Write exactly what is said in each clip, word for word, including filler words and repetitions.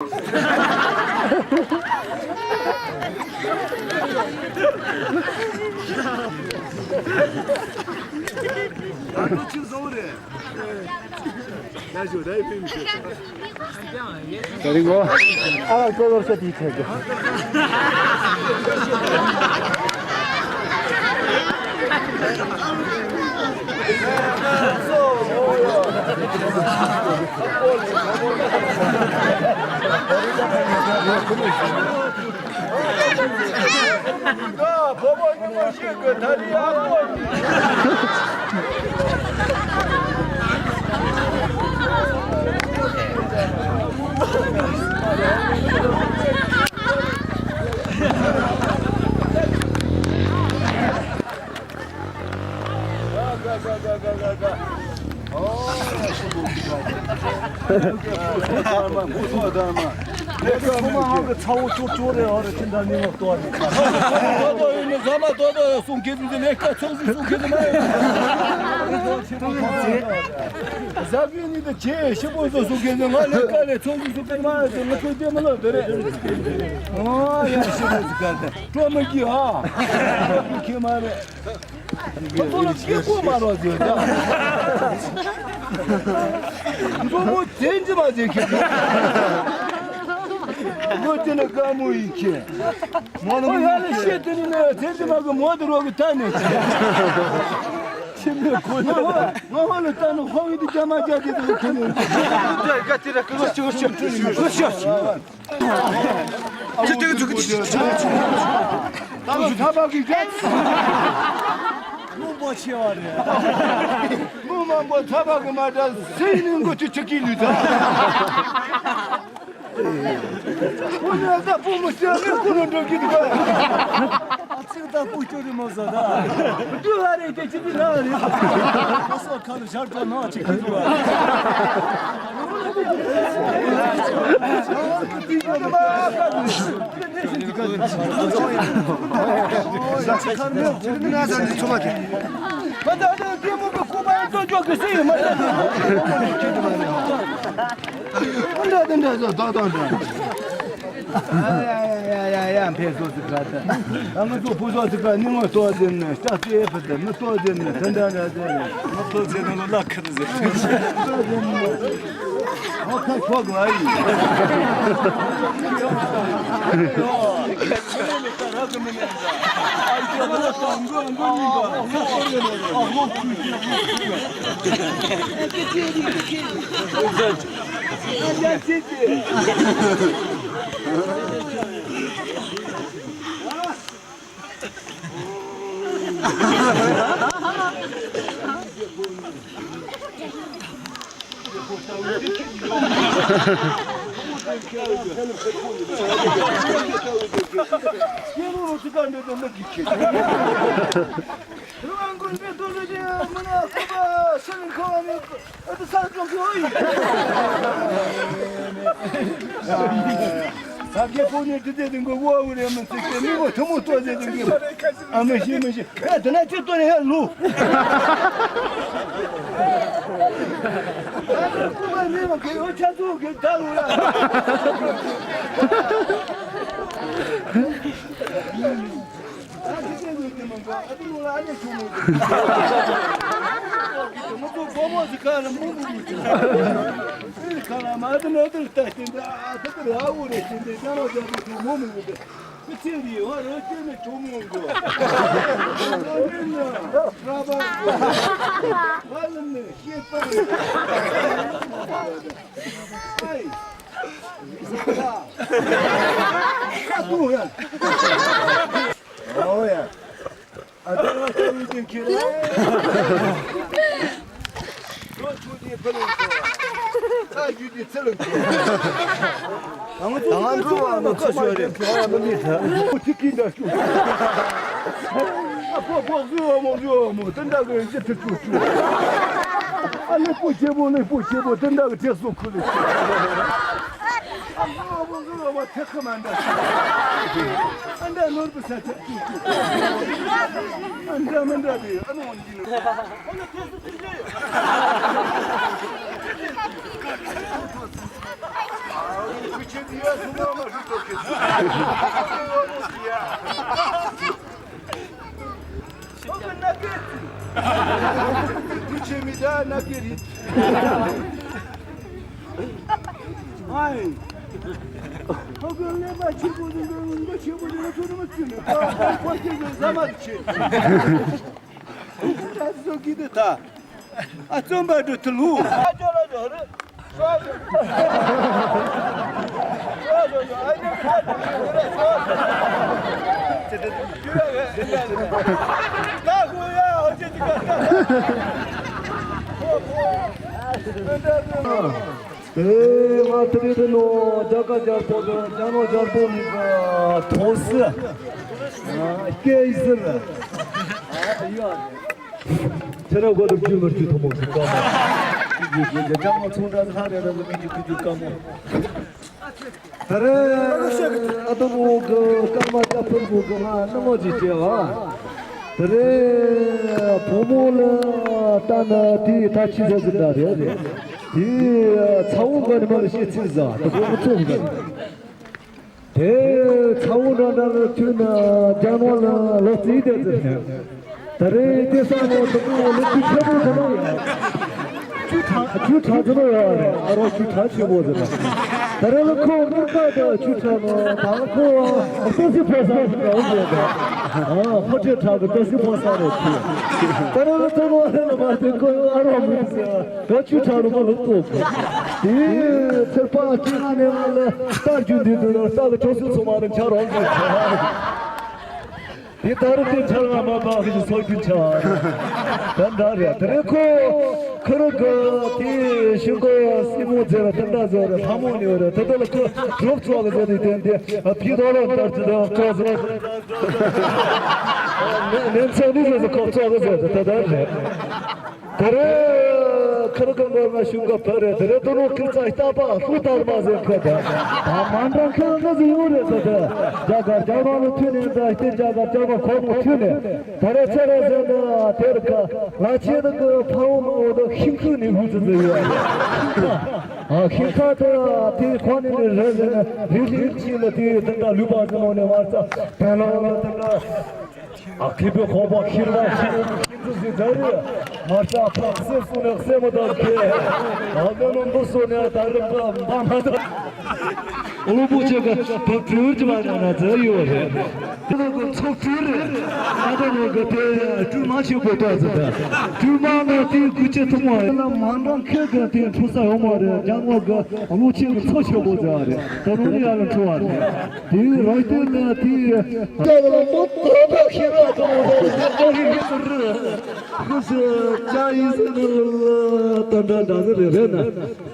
ཨ་ནུ་ཆུ་བཟོ་རེད། ད་ཞུ་ད་ཡི་ཕིམ་ཞུ། ད་རིང་ངོ་ཨ་ལ་ཀོ་ལོར་ཤ་དེའི་ཐད་དུ། ཁྱེད་མ་རེད། ཁོ་ཚོ་ལ་སྐད་ཁུག་མ་རོགས་ཟེར་ད། མགྲོན་པོ་དེ་འདྲ་མ་ཟེར་ཁྱེད། མགོ་དེ་ནི་དགའ་མོ་ཡིན་ཁྱེད། མོ་ནི་ཡ་ལ་ཤེས་དེ་ནི་ནི་དེ་འདྲ་མ་གི་མོ་དེ་རོགས་གི་ད་ནི། ཁྱེད་མི་ཁོ་ནི་ང་ཧོ་ལ་ད་ནི་ཧོ་ཡི་དེ་རྒྱ་མ་རྒྱ་དེ་དེ་ཁྱེད་ནི། ད་ལོ་ཐ་བ་གི་རྒྱ། མོ་མང་པོ་ཆེ་བ་རེད། མོ་མང་པོ་ཐ་བ་གི་མ་འདྲ་སེམས་ནི་མགོ་ཆུ་ཆུ་ཀི་ལུས་ད། ཁོ་ནི་ད་སྤུ་མོ་ཤ་ནི་ཁོ་ནི་འགྲོ་གི་འདུག་ག་ཨ་ཙི་ད་སྤུ་ཅོ་རི་མོ་ཟ་ད། འདུ་བ་རེད་དེ་ཅི་འདི་ན་རེད། ཁོ་སོ་ཁ་ལ་ཞར་ཅོ་ན་ཅི་ཀི་འདུག་ག་ས་སྐྱའི་ཕོ་ཉ་དེ་དེ་དེ་མགོ་བོ་བོ་རེ་མི་ཚེ་སྐྱེ་མི་མགོ་ཐུ་མོ་ཏོ་དེ་དེ་མགོ་ཨ་མི་ཤི་མི་ཤི་ཨ་དེ་ན་ཅི་ཏོ་རེ་ཧ་ལུ། ཨ་ཁུ་མ་མི་མ་ཁེ་ཡོ་ཆ་ཚུ་གི་ད་ལུ་ཡ། ཨ་ཁུ་ཨ་ཁུ་ཨ་ཁུ་ཐེག་ཁ་མ་འདྲ། ཨ་འདྲ་ནོར་བུ་ས་ཆ་ཅིག་ཅིག་ཨ་འདྲ་མི་འདྲ་དེ་ཨ་ནོ་འདི་ནི། ཨ་ནི་ཐེག་སུ་ཅིག་ཅིག་ཁུ་ཆེ་དེ་ཡ་སུ་མ་མ་ཧྲུ་ཏོ་ཁེ་སུ། ཁུ་ཆེ་མི་ད་ན་ཀེ་རི། ཨའི། ཧོ་གི་ལེ་པ་ཆེ་པོ་འདི་འདི་ཆེ་པོ་འདི་ཚོ་ནི་མི་ཚུ་ནི་པ་པ་པ་ཆེ་ཟ་མ་ཆེ། ཨ་ཟོ་གི་འདི་ད། ཨ་བཙོན་པ་འདྲ་ཐུ་ལུ། ཨ་ཅོ་ལ་ཅོ་རེ། ཤོ་ཤོ་ཤོ་ཤོ་ཨ་ཉི་ཤོ་ཤོ་ཤོ་ཤོ། ད་ཧུ་ཡ་ཨོ་ཅེ་ཅི་ཀ་ད། ཧོ་ཧོ། དེ་ང་དེ་རིང་དེ་ནོ་རྒྱ་གར་རྒྱལ་པོ་དང་རྒྱ་ནག་རྒྱལ་པོ་གཉིས་ཀ་ཐོག་སི་སྐད་ཡིག་ཟེར། ཁྱེད་རང་གོ་དུ་རྒྱུ་མི་རྒྱུ་ཐོག་མོ་ཞིག་ཀ་མོ། རྒྱ་ནག་ཚོང་འདྲ་ཚ་རེ་ར་ལ་མི་རྒྱུ་ཁུ་རྒྱུ་ཀ་མོ། ད་རེ་ཨ་དུ་མོ་གི་སྐར་མ་རྒྱ་ཕུར་བུ་གི་ང་སྣང་བ་ཅིག་སྐྱེ་བ། ད་རེ་བུ་མོ་ལ་ལྟ་ན་དེའི་ད་ཅི་ཟ་ཟི་འདྲ་རེད། དེའི་ཚ་བོ་ག་ནི་མ་ལ་ཤེས་ཚིག་ཟ་ད་བུ་མོ་ཚོ་གི། དེ་ཚ་བོ་འདྲ་འདྲ་ལ་མཐུད་ན་རྒྱ་ནག་ལ་ལོ་རྩིས་དེ་ཟེར་ནས། ད་རེས་དེ་ས་ནོ་དུ་ཀོ་ལུ་ཀུ་ཆེ་པོ་ཟེར་ནོ་ཡ། ཆུ་ཁྲ་ཆུ་ཁྲ་ཟེར་ནོ་ཡ་རེད། ཨ་རོ་ཆུ་ཁྲ་ཆེ་པོ་ཟེར་ནོ། ད་རེས་ལ་ཁོ་ནུ་ཁ་དུ་ཆུ་ཁྲ་ནོ་ད་ལ་ཁོ་ཨ་སོ་སི་ཕོ་ས་ཟེར་ནོ་ཟེར་ནོ། ཨ་ཧོ་ཁྲེ་ཁྲ་གི་སོ་སི་ཕོ་ས་རེད་ཁོ། ད་རེས་ལ་ཚོ་ནོ་ཧེ་ལ་མ་དེ་ཁོ་ཨ་རོ་མི་ཟེར་ད་ཆུ་ཁྲ་ནོ་མ་ལུ་ཏོ་ཁོ། དེ་ཚེ་པ་ཅི་ང་ནས་ང་ལ་ལྟ་རྒྱུ་འདི་འདི་ལ་ལྟ་གི་ཆོག་སི་ཚོ་མ་རེད་ཆ་རོགས་ཟེར་ཁོ། དེ་ལྟར་དེ་ཆར་ང་མ་པ་གི་སོ་རྒྱུ་ཆ། ད་འདྲ་རེད། དེ་རེད་ཁོ། ཁོ་ར་གི་དེ་ཤིང་ཀོ་སྲིན་མོ་ཟེར་ར་དེ་འདྲ་ཟེར་ར་ལྷ་མོ་ནི་ཡོད་རེད། དེ་དེ་ལ་ཁོ་གྲོགས་ཚོགས་གི་ཟེར་ནི་དེ་འདི་ཕི་དོ་ལ་འདར་གྱི་དང་ཁོ་ཟེར། ནན་ཚ་ནི་ཟེར་ཁོ་ཚོགས་གི་ཟེར་དེ་དེ་འདྲ་རེད། ད་རེ་ཁར་གང་གོར་མ་ཤུག་ག་ཕ་རེ་ད་རེ་དོ་ནོ་ཁིར་ཙ་ལྟ་པ་ལྷུ་དར་མ་ཟེར་ཁ་ད་ད་མ་འདྲ་ཁ་ང་ཟེར་ཡོད་རེད་ད་ད་རྒྱ་གར་རྒྱ་གར་ལ་ཐུན་ནས་ད་ལྟའི་རྒྱ་གར་རྒྱ་གར་ཁོ་མོ་ཐུན་ནས་ད་རེ་ཚེ་རེ་ཟེར་ད་དེར་ཁ་ང་ཆེ་ད་གི་ཕ་བོ་མ་བོ་ད་ཤིང་ཁུ་ནས་ཧུ་ཙི་ཟེར་ཡོད་རེད། ཤིང་ཁ་ཨ་ཤིང་ཁ་ད་དེ་ཁོ་ནས་ནས་རེ་ཟེར་ན་རི་ལི་ཆེ་ལ་དེ་ད་ད་ལུས་པ་ཟེར་ནོ་ནས་མ་རྩ་ད་ལ་ལ་ད་ད། ཨ་ཁེ་པེ་ཁོ་པ་ཁེར་བ་ཁེར་ཁེར་ཟི་ཟི་ཟ་རེ། མ་ཤ་ཕག་སེ་སུ་ནེ་སེ་མ་ད་ཁེ། ཨ་ད་ནོ་འདུ་སོ་ནེ་ད་རེ་པ་འབའ་མ་ད། ཨོ་པོ་ཆེ་ག་ད་བྲུར་གྱི་མ་ན་ན་ཛ་ཡོ་རེ། ད་ནོ་ག་ཚོགས་བྲུར་རེ། ཨ་ད་ནོ་ག་དེ་སྤྲུལ་མ་ཆེ་པོ་ད་ཟི་ད། སྤྲུལ་མ་ན་དེ་གུ་ཆེ་ཐུང་བ་རེ། ན་མ་འདྲ་ཁེ་ག་དེ་འཕྲོ་ས་ཡོ་མ་རེ། རྒྱ་ནོ་ག་ཨོ་ཆེ་ག་ཚོ་ཆེ་པོ་ཟ་རེ། ད་ནོ་ནི་ཡ་ལ་འཕྲོ་བ་རེ། དེ་རང་དེ་ལ་དེ། ད་ལ་མོ་ཏོ་ཏོ་ཤེས་ར་ཏོ་ཏོ་ཤེས་ར་ཏོ་ཤེས་ར། ཁུ་སི་ཅ་ཡི་ཟེར་ན་ལ་ཏ་འདྲ་འདྲ་ཟེར་རེ་རེ་ན།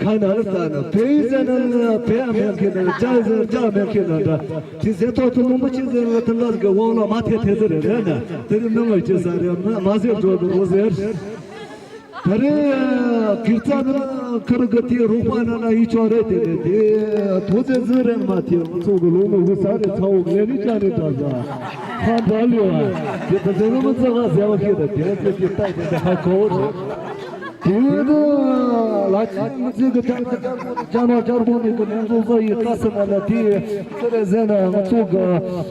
ཁ་ན་ལ་ཙ་ན་བེ་ཡི་ཟེར་ན་ལ་བེ་ཨ་མེན་ཁེ་ན་ཅ་ཡི་ཟེར་ཅ་མེན་ཁེ་ན་འདྲ། དེ་ཟེར་ཏོ་ཏོ་མོ་མ་ཅི་ཟེར་ལ་ཏ་འདྲ་གི་ཝང་ལ་མ་ཐེ་ཐེ་ཟེར་རེ་རེ་ན། དེ་རིང་ནང་ལ་ཅི་ཟེར་རེ་མ་ཟེར་ཇོ་གི་ལོ་ཟེར། ད་རེས་གིར་ཙ་ན་ཁར་གི་དེ་རོགས་པ་ན་ན་ཡི་ཆོ་རེ་དེ་ནས་དེ་ཐོ་ཙེ་ཟི་རེན་མ་དེ་ང་ཚོ་གི་ལོ་ངོ་དགུ་ས་རེ་ཚ་བོ་ལེ་རི་ཅ་རེ་ད་ཟ་ཧ་འདྲ་ལེ་བ་དེ་ད་ཟེ་ནོ་མི་ཙི་ཧ་ཟེ་བ་ཁེ་ད་དེ་ཙེ་དེ་ལྟ་དེ་ད་ཧ་གོ་རེ། དེ་ནས་ལ་ཅི་མི་ཙི་གི་ཅ་ཅ་ཅ་ཅ་ནོ་ཅར་བོ་ནི་གི་ནེ་ཚོ་ཟ་ཡི་ཁ་སི་ན་ན་དེ་ཙི་རེ་ཟེ་ན་ང་ཚོ་གི་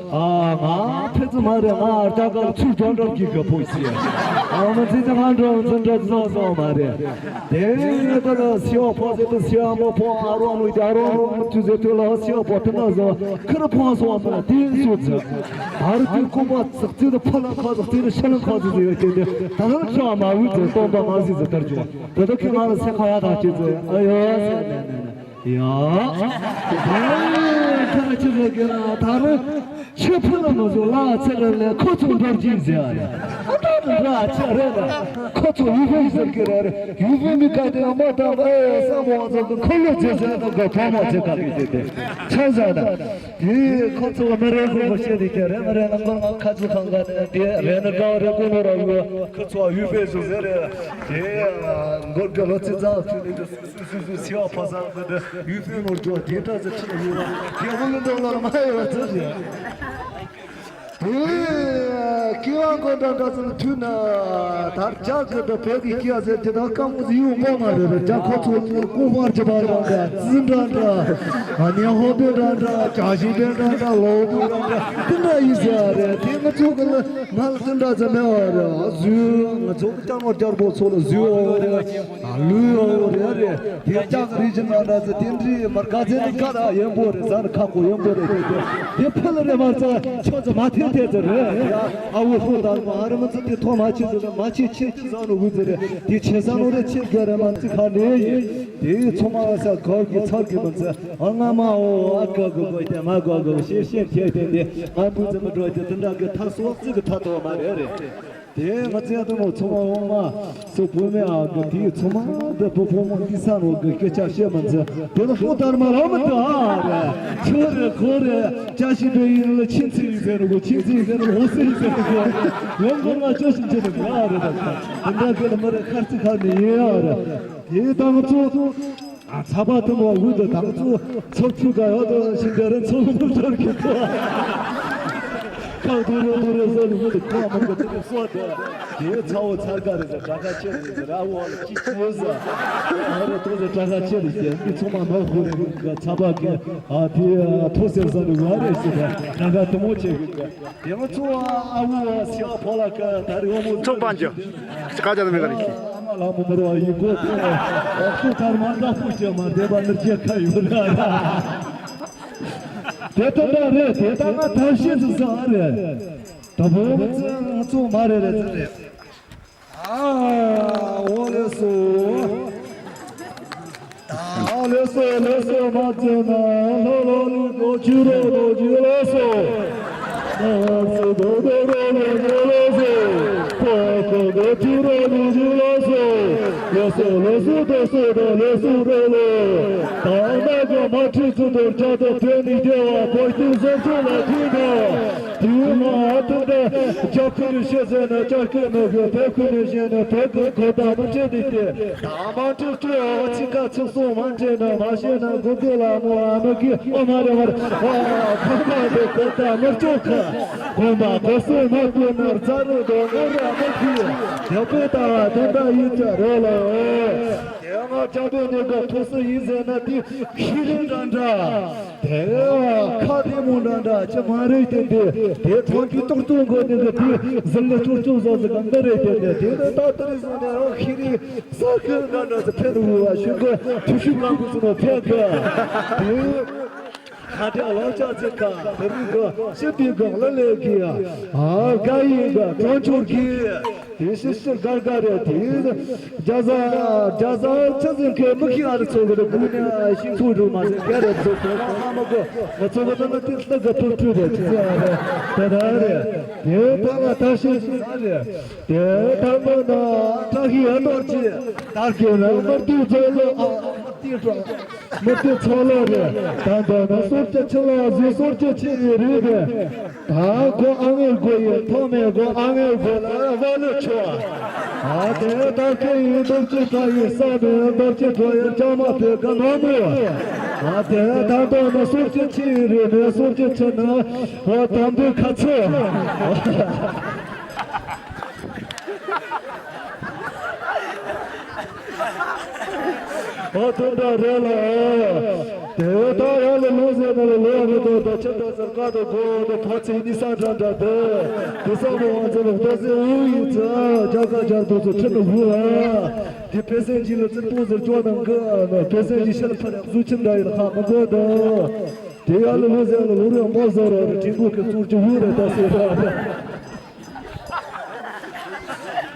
ཨ་ང་ཕེ་ཙི་མ་རེད། ང་རྒྱ་གར་ཚུར་འགྲོ་འགྲོ་གི་གི་པོ་ཞིག་ཨ་མ་ཙི་ཙི་ང་འགྲོ་ཙི་འགྲོ་ཙི་ཙི་མ་རེད། དེ་ནས་ད་ལ་སི་ཨ་ཕོ་ཟེ་ཏི་སི་ཨ་མོ་ཕོ་ཨ་རོ་ནུ་ཨ་རོ་ནུ་ཏུ་ཟེ་ཏུ་ལ་སི་ཨ་ཕོ་ཏི་ན་ཟོ་ཁིར་ཕོ་སོ་མ་དེ་སུ་ཙི་ཨ་རུ་ཏི་ཀོ་མ་ཙག་ཙི་ཏི་ཕ་ལ་ཁ་ཙག་ཙི་ཏི་ཤ་ལ་ཁ་ཙི་ཟེ་ཡོད་དེ་དེ་ད་ལ་ཤ་མ་བུ་ཙི་སྟོང་པ་མ་ཟི་ཙི་ཏར་ཇོ་དེ་དེ་ཁི་ང་ལ་སེ་ཁ་ཡ་ད་ཅི་ཙི་ཨ་ཡོ་ཟེ་ནེ་ནེ་ནེ། ཡ། ཁ་ཆེ་བ་གི་ལ་ད་རུ་ཆེ་ཕུ་ལ་མ་བཟོ་ལ་ཚེ་ལ་ལ་ཁོ་ཚོ་འགྲོ་གྱིན་ཟེར་ཡ་རེད། ཨ་ད་ ར་ཆ་རེད་ལ། ཁོ་ཚོ་ཡུལ་ཕན་ཟེར་གི་རེད། ཡུལ་ཕན་མི་ག་དེ་མ་དང་ཨེ་ས་མོ་ཚོ་གི་ཁོ་ལོ་ཇེ་ཟེར་ན་ག་ཐོག་མ་ཇེ་ག་གི་དེ་དེ་ཆ་ཟ་ན། དེ་ཁོ་ཚོ་མི་རེ་ཁོ་ཁོ་བཤད་དེ་གི་རེད། མི་རེ་ན་མགོ་ང་ཁ་ཚོ་ཁང་ག་དེ་རེད་ན་ག་རེ་ཀུ་ནོ་ར་ཡོད། ཁོ་ཚོ་ཡུལ་ཕན་ཟེར་ཟེར་རེད། དེ་མགོ་གི་ལོ་ཚི་ཙ་ཚུ་ནི་དེ་སུ་སུ་སུ་སི་བ་ཕ་ས་གི་དེ་ཡུལ་ཕན་ནོ་ཇོ་དེ་ཏ་ཟེར་ཁྲི་ཡོད་ལ་དེ་ཧོ་ལུ་འདོ་ལ་མ་ཡོད་ཚོ་ཟེར། ཨེ། ཀི་ཝང་གོ་འདྲ་འདྲ་ཟེར་ཐུན་ན། ད་རྒྱ་གི་ད་བོད་ཀྱི་སྐད་ཟེར་གྱི་ད་ཀ་མོ་ཟེར་ཡོང་པོ་མ་རེད། རྒྱ་ཁོ་ཚོ་ཀུ་ཧྥར་གྱི་བ་འདྲ་འདྲ། ཙི་འདྲ་འདྲ། ཨ་ནེ་ཧོ་པེ་འདྲ་འདྲ། ཅ་ཞི་པེ་འདྲ་འདྲ། ལོ་པེ་འདྲ་འདྲ། དེ་འདྲ་ཡིན་ཟེར་རེད། དེ་ང་ཚོ་གི་ལ་མ་ལ་དེ་འདྲ་ཟེར་མེད་བ་རེད། ཟུ་ང་ཚོ་གི་ཀྱང་ནོ་རྒྱལ་པོ་ཚོ་ལ་ཟུ་ཡོད་རེད། ལུས་ཡོད་རེད་རེད། དེ་ལྕགས་རི་བཞིན་ན་འདྲ་ཟེར། དེ་འདྲའི་མར་ག་ཚད་ནི་ཁ་ར་ཡན་པོ་རེད། ཟ་ནི་ཁ་ཁོ་ཡན་པོ་རེད། དེ་དེ་དེ་ཕུ་ལ་རེ་མར་ཚ་ཆོ་ཚ་མ་ཐེ་ཐེ་ཚ་རེད། ཡ་ཨ་བོ་ཧོ་དར་མ་ཨ་རི་མི་ཚ་དེ་ཐོ་མ་ཆེ་ཚ་མ་ཆེ་ཆེ་ཆེ་ཟ་ནོ་བུ་ཚ་རེད། དེ་ཆེ་ཟ་ནོ་རེད། ཆེ་ག་རེ་མ་ཚ་ཁ་ནེ་ཡིན། དེ་ཚོ་མ་ས་གོ་གི་ཚར་གི་མི་ཚ་ཨ་ང་མ་ཨོ་ཨ་ག་གོ་གོ་དེ་མ་གོ་གོ་ཤེ་ཤེ་ཐེ་ཐེ་དེ་ང་བུ་ཚ་མི་འགྲོ་དེ་དེ་འདྲ་གི་ཐ་སོ་ཙི་གི་ཐ་ཐོ་མ་རེད་རེད། དེ་ང་ཚོའི་ཨ་ཏོ་ནོ་ཚོ་མ་འོ་མ་སོ་བུ་མེ་ཨ་གི་དེའི་ཚོ་མ་འདི་བུ་བུ་མོ་འདི་ས་ནོ་གི་སྐད་ཆ་བཤད་མ་ཚེ་དེ་ལ་ཧོ་དར་མ་ར་མི་འདུག་ཨ་རེ། ཁྱོད་རེ་ཁོ་རེ་ཅ་ཞི་པེ་ཡིན་ལ་ཆིན་ཚི་ཡིན་ཟེར་ནོ་གོ། ཆིན་ཚི་ཡིན་ཟེར་ནོ་གོ། ཧོ་སི་ཡིན་ཟེར་ནོ་གོ། ཡོང་གོ་ང་ཅོ་ཞིན་ཅི་ནི་ག་རེ་ད་ཁ་འདི་འདྲ་གི་ལ་མ་རེ་ཁར་ཚི་ཁར་ནི་ཡིན་ཨ་རེ། དེ་དང་ཚོ། ཨ་ཚ་བ་དུ་མ་འུ་དུ་དང་ཚོ་ཚོ་ཚུ་ག་ཡོད་དོ་ཞིང་ག་རེ་ཚོ་མི་ཚོར་གི་ཚོ། ཁ་དུ་རུ་དུ་རུ་ཟ་ནི་འུ་དུ་ཁ་མང་གི་དུ་སོ་དེ། དེ་ཚ་བོ་ཚར་ག་རེ་ཟ་དྲ་ཁ་ཆེ་རེ་ཟ་ར་བོ་ལ་ཅི་ཅི་ཟ། ཨ་རེ་དུ་ཟ་དྲ་ཁ་ཆེ་རེ་ཟ་མི་ཚོ་མ་མ་ཧུ་རེ་གི་ཚ་བ་གི་ཨ་དེ་ཐོ་སེར་ཟ་ནི་བ་རེ་ཟ་དྲ་ཁ་དུ་མོ་ཆེ་གི་གི། དེ་ང་ཚོ་ཨ་བོ་སི་ཨ་ཕོ་ལ་ཀ་ད་རི་ཨོ་མོ་ཚོགས་པ་འཇོ། ཀ་ཅ་ད་མེ་ག་རི་ཁི། ཨ་མ་ལ་མོ་མོ་ར་ཡི་གོ་ཏེ། ཨོ་ཁུ་ཐར་མ་འདྲ་པོ་ཅེ་མ་དེ་བ་ནི་ཅེ་ཁ་ཡོད་ན། དེ་ད་ད་རེད། དེ་ད་ང་ཐབས་ཤེས་སུ་ཟ་རེད། ད་བོ་མི་ཚེ་ང་ཚོ་མ་རེད་རེད་ཚེ་རེད། ཨ་འོ་ལེ་སོ། ཨ་ལེ་སོ་ལེ་སོ་མ་ཙེ་ན་ལྷོ་ལྷོ་ལི་གོ་ཆུ་རོ་རོ་ཇུ་ལེ་སོ། ཨ་སོ་རོ་རོ་རོ་ལེ་ལེ་སོ། ཀོ་ཀོ་གོ་ཆུ་རོ་ལི་ཇུ་ལེ་སོ། ལེ་སོ་ལེ་སོ་དོ་སོ་དོ་ལེ་སོ་རོ་ལོ། ད་ན་གོ་མ་ཁྲི་ཚུ་དོ་ཅ་དོ་དེ་ནི་དེ་བ་པོ་ཏི་ཟོ་ཚོ་ལ་ཐུག་ནོ། དེའི་ནང་ཨ་ཐུང་དང་རྒྱ་ཁུ་ནི་ཤེས་ཟེར་ན་རྒྱ་ཁུ་ནི་གི་བོད་ཁུ་ནི་ཤེས་ནི་བོད་ཁུ་ཁོ་ད་མི་ཆེ་ནི་སྟེ། ད་མ་ཐུག་ཐུག་ཨ་ཚི་ཁ་ཚུགས་སོང་མ་འདྲེ་ན་མ་ཤེས་ན་གོ་གོ་ལ་མོ་ཨ་མི་གི་ཨོ་མ་རེ་མ་རེ་ཨ་ཁོ་མ་དེ་ཁོ་ད་མི་ཆོག་ཁ་ཁོ་མ་གོ་སེ་མ་གོ་ན་རྩ་རུ་དོ་མོ་ར་མི་གི་ཡ་པེ་ད་དོན་དག་ཡིན་ཙ་རོ་ལ་ཨོ། དེ་ང་ཅག་དོན་ནི་ག་ཐུགས་སུ་ཡིན་ཟེར་ན་དེ་ཤི་རིང་འདྲ་འདྲ། དེ་ཁ་བདེ་མོ་འདྲ་འདྲ་ཅི་མ་རེད་དེ་འདི་དེ་ཐོན་རྒྱུ་ཏོག་ཏོག་འགོ་ནི་གི་དེ་ཟིལ་ལ་ཅོག་ཅོག་བཟོ་ཟི་གང་ག་རེད་དེ་དེ་དེ་ནི་ད་ཏི་རི་བཟོ་ནས་རང་ཤི་རིང་ས་ཁུལ་འདྲ་འདྲ་ཟི་ཕན་རུ་བ་ཤུ་གི་ཐུ་ཤུ་གང་གི་ཟི་ནོ་ཕན་གི་དེ། ཁ་དེ་ལོ་ཅག་ཚེ་ཁ་དེ་རིག་གི་ཤི་པི་གང་ལ་ལས་གི་ཨ་ག་ཡི་ག་གྲོང་ཆོར་གི་དེ་ཤི་ཤི་གར་གར་རེད་དེ། རྒྱ་བཟའ་རྒྱ་བཟའ་ཆ་ཟིན་ཁའི་མི་ཁྱི་ཨ་རི་ཚོ་གི་རེད། བུ་ནི་ཤིང་ཕུ་རུ་མ་ཟིན་ཁའི་རེད། ཚོ་ཁོ་ན་ཧ་མ་གོ་ང་ཚོ་གི་ད་ནི་ཏི་ལྟ་གི་ཕུ་ཕུ་རེད། ཅི་ཟེར་ཨ་རེད་དེ་ད་རེད། དེ་ད་ང་ད་ཤི་ཟ་རེད། དེ་ད་མ་ན་ད་ཁྱི་ཨ་ནོར་ཅི་ད་ཁྱི་ན་མར་ཏི་ཚོ་ལ་ཨ་མར་ཏི་ཚོ་མར་ཏི་ཚོ་ལ་རེད། ད་ད་ན་སོར་ཅི་ཆི་ལ་ཟི་སོར་ཅི་ཆི་ཡི་རེད་དེ། ད་གོ་ཨ་ངེ་གོ་ཡེ་ཐོ་མེ་གོ་ཨ་ངེ་གོ་ལ་བ་ལེ་ཆོ། ཨ་དེ་ད་ཁེ་ཡི་དོར་ཅི་ད་ཡི་ས་མེ་དོར་ཅི་དོ་ཡེ་ཅ་མ་དེ་ག་ནོ་མོ། ཨ་དེ་ད་དོ་ནི་སོར་ཅི་ཆི་རེ་མེ་སོར་ཅི་ཆི་ན་བ་དམ་དུ་ཁ་ཚེ། ཨོ་དོན་དག་རེད་ལ། དེ་ད་ཡ་ལ་ལོ་ཟེར་ན་ལ་ལོ་རེད་དོ། ད་ཆ་ད་ཟེར་ཀ་དོ་གོ་དོ་ཕ་ཚེ་ནི་ས་འདྲ་འདྲ་དེ། དེ་ས་མོ་ང་ཚོ་ལ་ད་ཟེར་འུ་ཡི་ཚ་རྒྱ་ག་རྒྱ་དོ་ཚོ་ཁྲི་ནི་བུ་ཨ། དེ་ཕེ་སེན་ཇི་ལ་ཙི་པོ་ཟེར་ཅོ་དང་གི་ཨ་ན་ཕེ་སེན་ཇི་ཤལ་ཕ་ར་གཟུ་ཆིན་འདྲ་ཡི་ལ་ཧ་མ་གོ་དོ། དེ་ཡ་ལ་ལོ་ཟེར་ལ་ལོ་རེ་མོ་ཟེར་ར་རེ་ཁྲིན་གོ་གི་ཚུར་ཅི་བུ་རེ་ད་ཟེར་ར།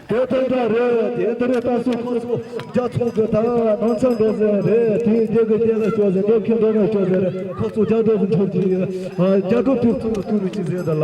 དེ་དོན་དག་རེད། དེ་དེ་རེད། ད་སོ་ཁོ་ཚོ་རྒྱ་ཚོགས་ཀྱི་ད་ནང་ཚན་འགྲོ་ཟེར་རེད། དེ་རྒྱ་གི་རྒྱ་ལ་སྐྱོ་ཟེར་རེད། ཁྱེད་འགྲོ་ན་སྐྱོ་ཟེར་རེད། ཁོ་ཚོ་རྒྱ་འགྲོ་ཟེར་འཕྲོ་གི་ཡོད། རྒྱ་འགྲོ་དེ་ཚོ་ལ་ཐུག་རུ་ཅི་ཟེར་ད་ལ།